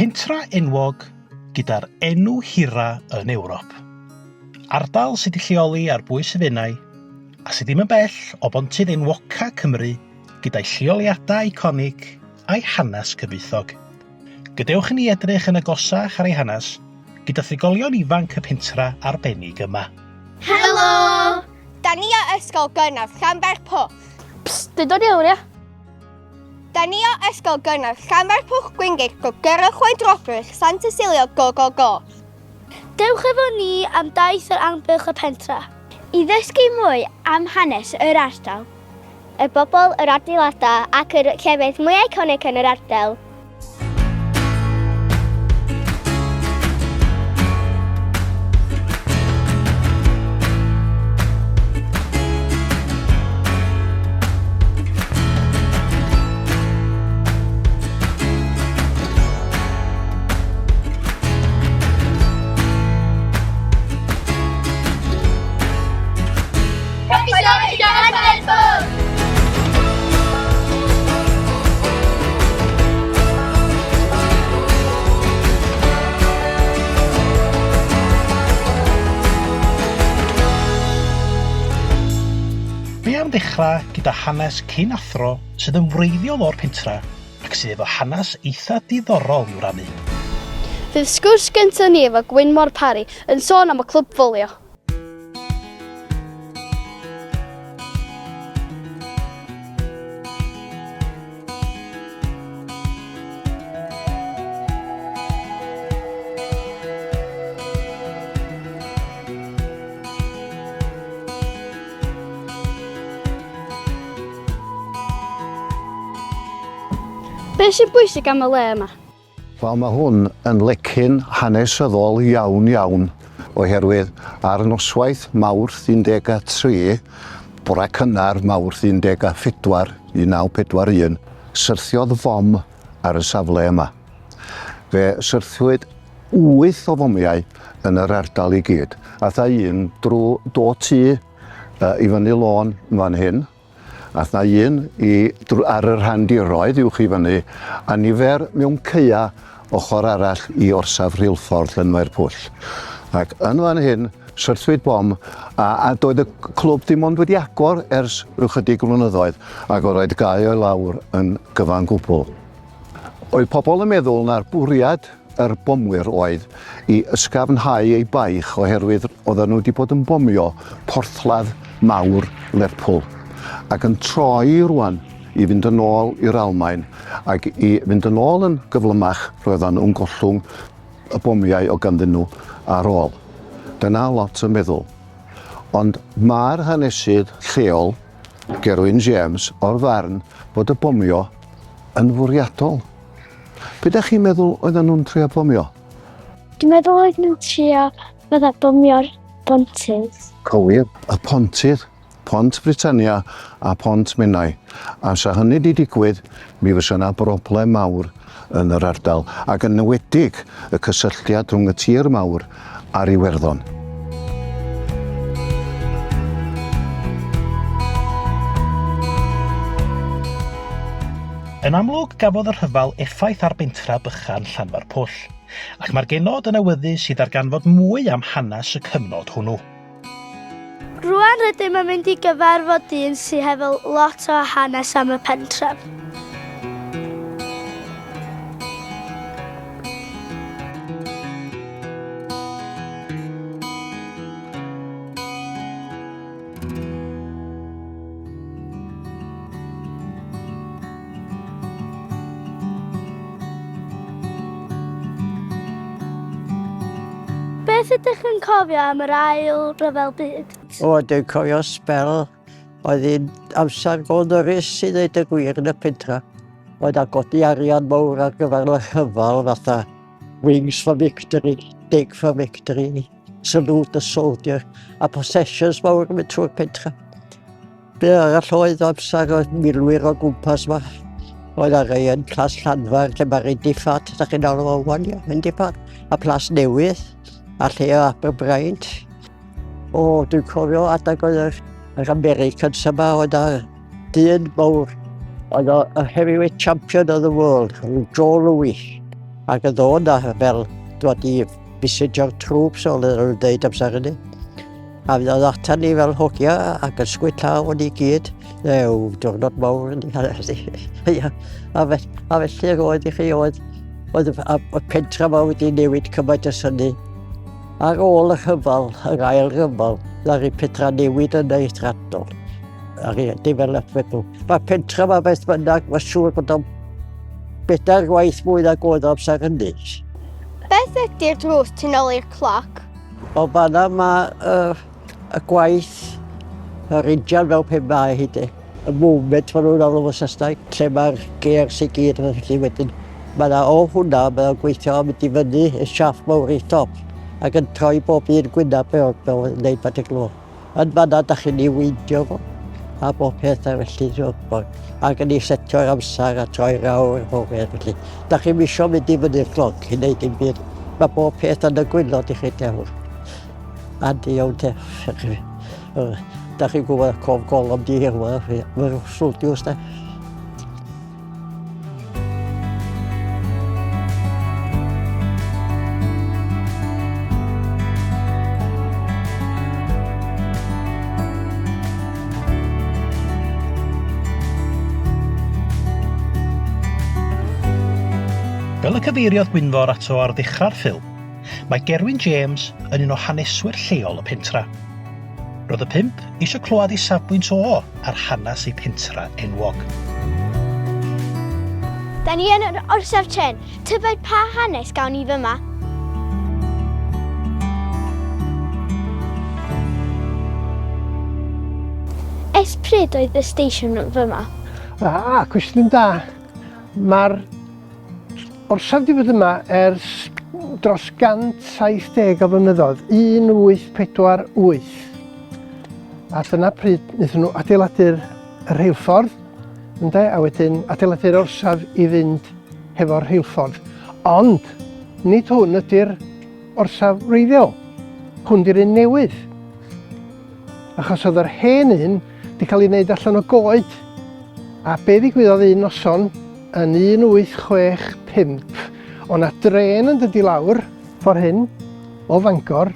Pentra enwog gyda'r enw hira yn Ewrop. Ardal sydd wedi lleoli ar bwys y Fenai a sydd ddim yn bell o bontydd enwoca Cymru gyda'i lleoliadau eiconig a'i hanes cyfoethog. Gadewch i ni edrych yn agosach ar ei hanes gyda thrigolion ifanc y pentra arbennig yma. Helo! Da ni o Ysgol Gynradd Llanfairpwll. Psst, deuda ni lawr ia. Da ni o Ysgol Gynradd Llanfairpwll Gwingate go Gyrrwch Waedrobrych Sant Cecilia go go go. Dewch efo ni am daith o'r amgylch y pentra. I ddysgu mwy am hanes yr ardal. Y bobl, yr adeiladau ac yr llefydd mwy eiconig yn yr ardal. Be am ddechrau gyda hanes cyn athro sydd yn wreiddiol o'r pentra ac sydd efo hanes eitha diddorol i'w rannu. Fydd sgwrs gyntaf ni efo Gwynmor Parry yn sôn am y clwb fowlio. Be sy'n bwysig am y le yma? Wel, mae hwn yn lecyn hanesyddol iawn iawn, oherwydd ar noswaith Mawrth 13, bore cynnar Mawrth 14, 1941, syrthiodd fom ar y safle yma. Fe syrthiwyd wyth o fomiau yn yr ardal i gyd. Ath â un drwy do tŷ i fyny lôn yn fan hyn, Ath 'na un i drw- ar y rhandiroedd uwch i fyny, a nifer mewn caea ochr arall i orsaf rheilffordd Llanfairpwll. Ac yn fan hyn, syrthwyd bom, a, a doedd y clwb dim ond wedi agor ers rhyw chydig flynyddoedd, ac oedd rhaid gau o'i lawr yn gyfan gwbl. Oedd pobl yn meddwl na'r bwriad yr bomwyr oedd i ysgafnhau eu baich oherwydd oedden nhw wedi bod yn bomio porthladd mawr Lerpwl ac yn troi rwan i fynd yn ôl i'r Almaen ac i fynd yn ôl yn gyflymach roedden nhw'n gollwng y bomiau o ganddyn nhw ar ôl. Dyna lot yn meddwl. Ond mae'r hanesydd lleol, Gerwyn James, o'r farn bod y bomio yn fwriadol. Be dach chi'n meddwl oedden nhw'n trio bomio? Dwi'n meddwl oedden nhw'n trio fatha bomio'r pontydd. Cywir, y pontydd, Pont Britannia a Pont Menai. A sa hynny 'di digwydd, mi fysa 'na broblem mawr yn yr ardal, ac yn enwedig y cysylltiad rhwng y tir mawr a'r Iwerddon. Yn amlwg, gafodd y rhyfel effaith ar bentra bychan Llanfairpwll, ac mae'r genod yn awyddus i ddarganfod mwy am hanes y cyfnod hwnnw. Rwan rydym yn mynd i gyfarfod dyn sy hefo lot o hanes am y pentref. Beth ydych yn cofio am yr Ail Ryfel Byd? O, dwi'n cofio sbel oedd hi'n amser go ddyrus i ddweud y gwir yn y pentra. Oedd a godi arian mawr ar gyfer y rhyfel fatha Wings for Victory, Dig for Victory, Salute the Soldier a processions mawr yn mynd trwy'r pentra. Be arall oedd amser oedd milwyr o gwmpas ma. Oedd ar ei yn Plas Llanfair, lle mae'r Indyfat, da chi'n alw o wan, ia, Indyfat, a Plas Newydd, a lle o Aberbraint. O, dwi'n cofio adag oedd yr, yr Americans yma, oedd ar dyn mawr, oedd o y heavyweight champion of the world, Joe Louis. Ac yn ddod na fel dod i visitio'r troops o le nhw'n dweud amser hynny. A fydd o'n atan ni fel hogia ac yn sgwyd llaw o'n i gyd. Ew, diwrnod mawr yn hanes i. Ia, a, fe, a felly roedd i chi oedd, oedd y, a, y pentra yma wedi newid cymaint ers hynny. Ar ôl y rhyfel, yr ail ryfel, ddaru petra newid yn eithriadol. Ar ei development nhw. Mae'r pentra yma beth bynnag, mae'n siŵr bod o'n bedair gwaith mwy nag oedd o amser hynny. Beth ydy'r drws tu nôl i'r cloc? O fanna mae uh, y gwaith, yr injan fel pe mae hi de. Y movement maen nhw'n alw fo Saesneg, lle mae'r gears i gyd a felly wedyn. Mae yna o hwnna, mae o'n gweithio a mynd i fyny y siaff mawr i'r top ac yn troi bob un gwynab fel, fel wneud bat y glo. Yn fanna da chi'n ei weindio fo a bob peth a felly so, ac yn ei setio'r amser a troi'r awr a bob peth felly. Da chi'n misio mynd i fyny'r cloc i wneud dim byd. Mae bob peth yn y gwylod i chi dewr. Andi iawn te. Da chi'n gwybod cof golom di hirwa, mae'r swldiws de. Fel y cyfeiriodd Gwynfor ato ar ddechrau'r ffilm, mae Gerwyn James yn un o haneswyr lleol y pentra. Roedd y pump eisiau clywed ei safbwynt o ar hanes eu pentra enwog. Da ni yn yr orsaf trên. Tybed pa hanes gawn ni fyma? Ers pryd oedd y steisiwn fyma? Ah, cwestiwn da. Mae'r orsaf wedi bod yma ers dros 170 o flynyddoedd, 1848. A dyna pryd wnaethon nhw adeiladu'r rheilffordd, ynde, a wedyn adeiladu'r orsaf i fynd hefo'r rheilffordd. Ond, nid hwn ydy'r orsaf wreiddiol. Hwn di'r un newydd. Achos oedd yr hen un 'di cael ei wneud allan o goed. A be ddigwyddodd un noson yn 1865, o na drên yn dod i lawr ffordd hyn o Fangor,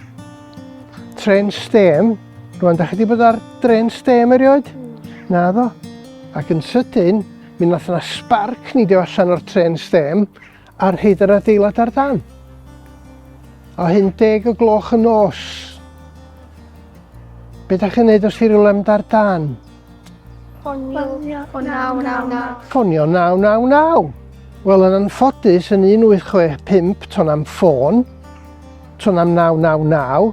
trên stêm, rwan da chi wedi bod ar drên stêm erioed? Na ddo. Ac yn sydyn, mi nath yna sbarc neidio allan o'r trên stêm a rheid yr adeilad ar dan. O hyn deg o gloch y nos. Be da chi'n neud os chi rhywle mynd ar dan? Ffonio 999. Ffonio 999. Wel, yn anffodus, yn 1865, ton am ffôn, ton am 999.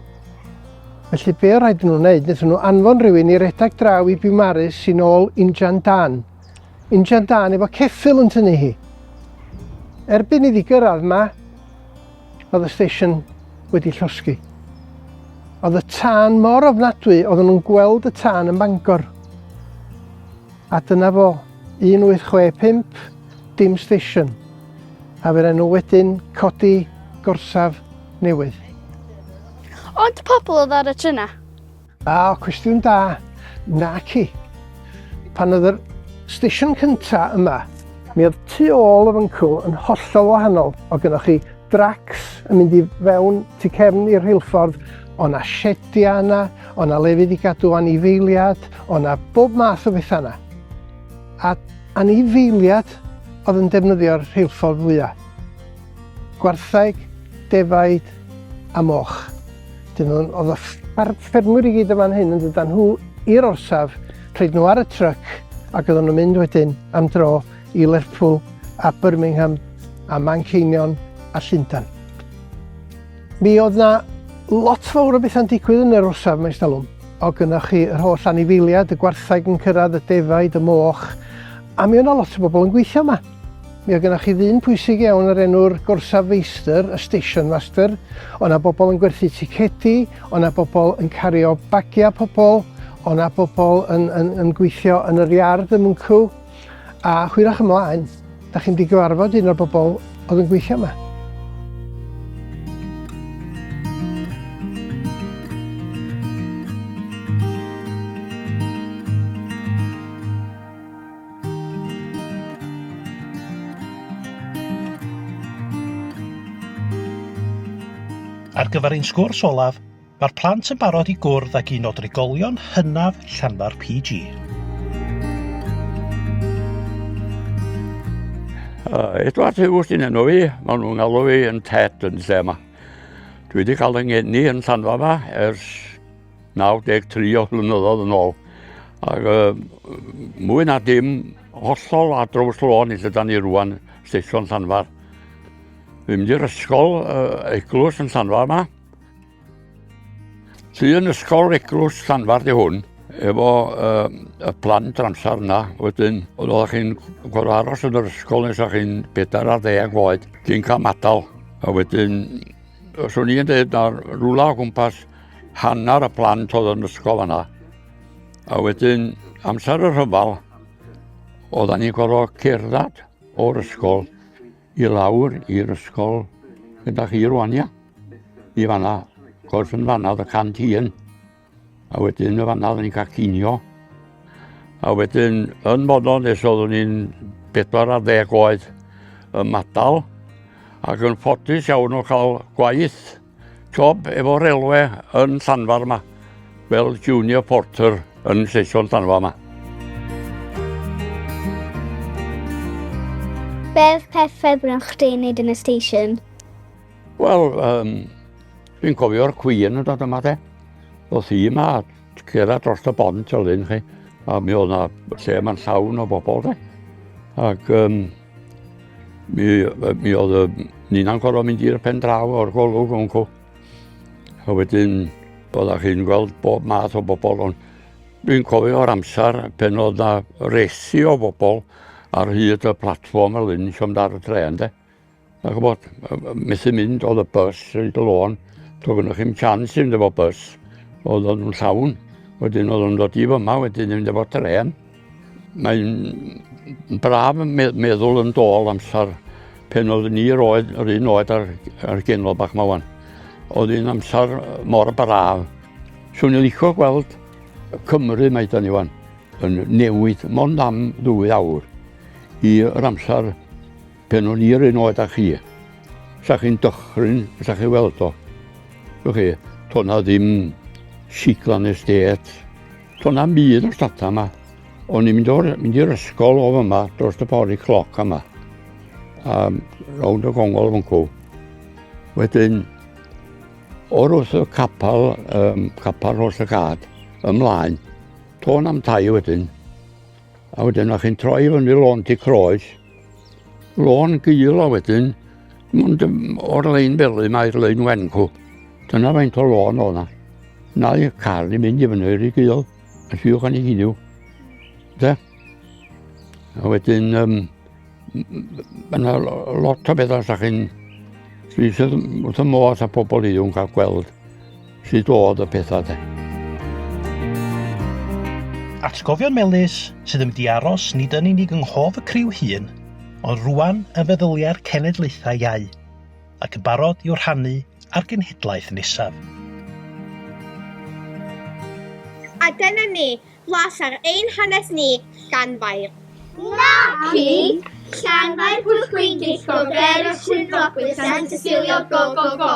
Felly be o rhaid nhw'n wneud, wnaethon nhw anfon rhywun i redag draw i Biwmaris sy'n ôl injan dan. Injan dan efo ceffyl yn tynnu hi. Erbyn iddi gyrraedd ma, oedd y station wedi llosgi. Oedd y tân mor ofnadwy, oedden nhw'n gweld y tân yn Bangor. A dyna fo, 1865, dim station. A fe'r enw wedyn codi gorsaf newydd. Ond pobl oedd ar y trenau? A, cwestiwn da. Naci. Pan oedd yr stesion cynta yma, mi oedd tu ôl y fyncw yn hollol wahanol. O gynnwch chi dracs yn mynd i fewn tu cefn i'r rheilffordd, o na siedia yna, o na lefydd i gadw anifeiliad, o na bob math o bethau yna. A anifeiliad oedd yn defnyddio'r rheilffordd fwyaf. Gwartheg, defaid a moch. Dyn nhw, oedd y ffermwyr i gyd yn fan hyn yn dod â nhw i'r orsaf, rhaid nhw ar y tryc, ac oedden nhw'n mynd wedyn am dro i Lerpwl a Birmingham a Manceinion a Llundain. Mi oedd na lot fawr o bethau'n digwydd yn yr orsaf maes talwm. O gynnwch chi yr holl anifeiliad, y gwartheg yn cyrraedd, y defaid, y moch, a mi oedd na lot o bobl yn gweithio yma. Mi oedd gennych chi ddyn pwysig iawn ar enw'r gorsaf feistr, y station master. O na bobl yn gwerthu ticedi, o na bobl yn cario bagiau pobl, o na bobl yn, yn, yn gweithio yn yr iard ym Mwncw. A hwyrach ymlaen, da chi'n di gyfarfod un o'r bobl oedd yn gweithio yma. Ar gyfer ein sgwrs olaf, mae'r plant yn barod i gwrdd ag un o drigolion hynaf Llanfair PG. Edward Hughes sy'n enw fi, maen nhw'n galw fi yn Ted yn lle yma. Dwi wedi cael yng ngeni yn Llanfair yma ers 93 o flynyddoedd yn ôl. Ac uh, mwy na dim, hollol ar draws lôn i lle da ni rwan, stesion Llanfair. Fi'n mynd i'r ysgol uh, eglwys yn Llanfair yma. Llun ysgol eglwys Llanfair di hwn, efo uh, y plant yr amser yna. Wedyn, oeddech chi'n gorfod aros yn yr ysgol nes o'ch chi'n 14 oed, cyn cael madal. A wedyn, swn i'n dweud na rwla o gwmpas hanner y plant oedd yn ysgol yna. A wedyn, amser y rhyfel, oedden ni'n gorfod cerdded o'r ysgol i lawr i'r ysgol gyda chi rwan, ia. I fanna, cwrs yn fanna oedd y canteen. A wedyn y fanna oedden ni'n cael cinio. A wedyn yn mono nes oeddwn ni'n 40 oed yn madal ac yn ffodus iawn o cael gwaith job efo relwe yn Llanfair yma, fel junior porter yn sesiwn Llanfair yma. Beth peth ffefryn chdi wneud yn y station? Wel, um, dwi'n cofio'r Queen yn dod yma de. Oedd hi yma, cerdded dros y bont o lyn chi, a mi oedd yna lle yma'n llawn o bobl de. Ac um, Mi, mi oedd y Nina'n gorfod mynd i'r pen draw o'r golwg o'n cw. A wedyn, oeddech chi'n gweld bob math o bobl, ond dwi'n cofio'r amser pen oedd na resi o bobl ar hyd y platfform fel hyn, eisiau mynd ar y tren, de. A chybod, methu mynd oedd y bus reit y lôn, to gynnwch chi'm chance i fynd efo bus, oedd nhw'n llawn. Wedyn oedd nhw'n dod i fyma, wedyn i fynd efo tren. Mae'n braf meddwl yn dôl amser pen oedd ni yr oed, yr un oed ar, ar genol bach ma wan. Oedd un amser mor braf. Swn i'n licio gweld Cymru mae da ni wan yn newid mond am ddwy awr i'r amser pen o'n i'r un oed â chi. Sa chi'n dychryn, sa chi weld o. Gwch chi, to na ddim siglan estate, To na'm byd o'r data yma. O'n i'n mynd, o'r, mynd i'r ysgol o fyma dros y ffordd i cloc yma. A rownd y gongol fan cw. Wedyn, o'r wrth y capel, um, capel Rhos y Gad, ymlaen, to na'm tai wedyn. A wedyn, o'ch chi'n troi fyny lôn ti croes, lôn gul o wedyn, Mond o'r lein fely mae'r lein wen cw. Dyna faint o lôn oedd na. Na i'r car ni mynd i fyny i'r gul, a siwch yn ei hynnyw. De? A wedyn, um, mae yna lot o bethau sa chi'n... Dwi eisiau wrth y modd a pobl i yn cael gweld sut oedd y pethau de. Atgofion melys sydd yn mynd i aros nid yn unig yng nghof y criw hŷn, ond rwan yn feddyliau'r cenedlaethau iau, ac yn barod i'w rhannu â'r genhedlaeth nesaf. A dyna ni, blas ar ein hanes ni, Llanfair. Naci! Llanfair Pwllgwyngyll Gogerwch Llwynrobwyd Sant Cecilia Go Go Go!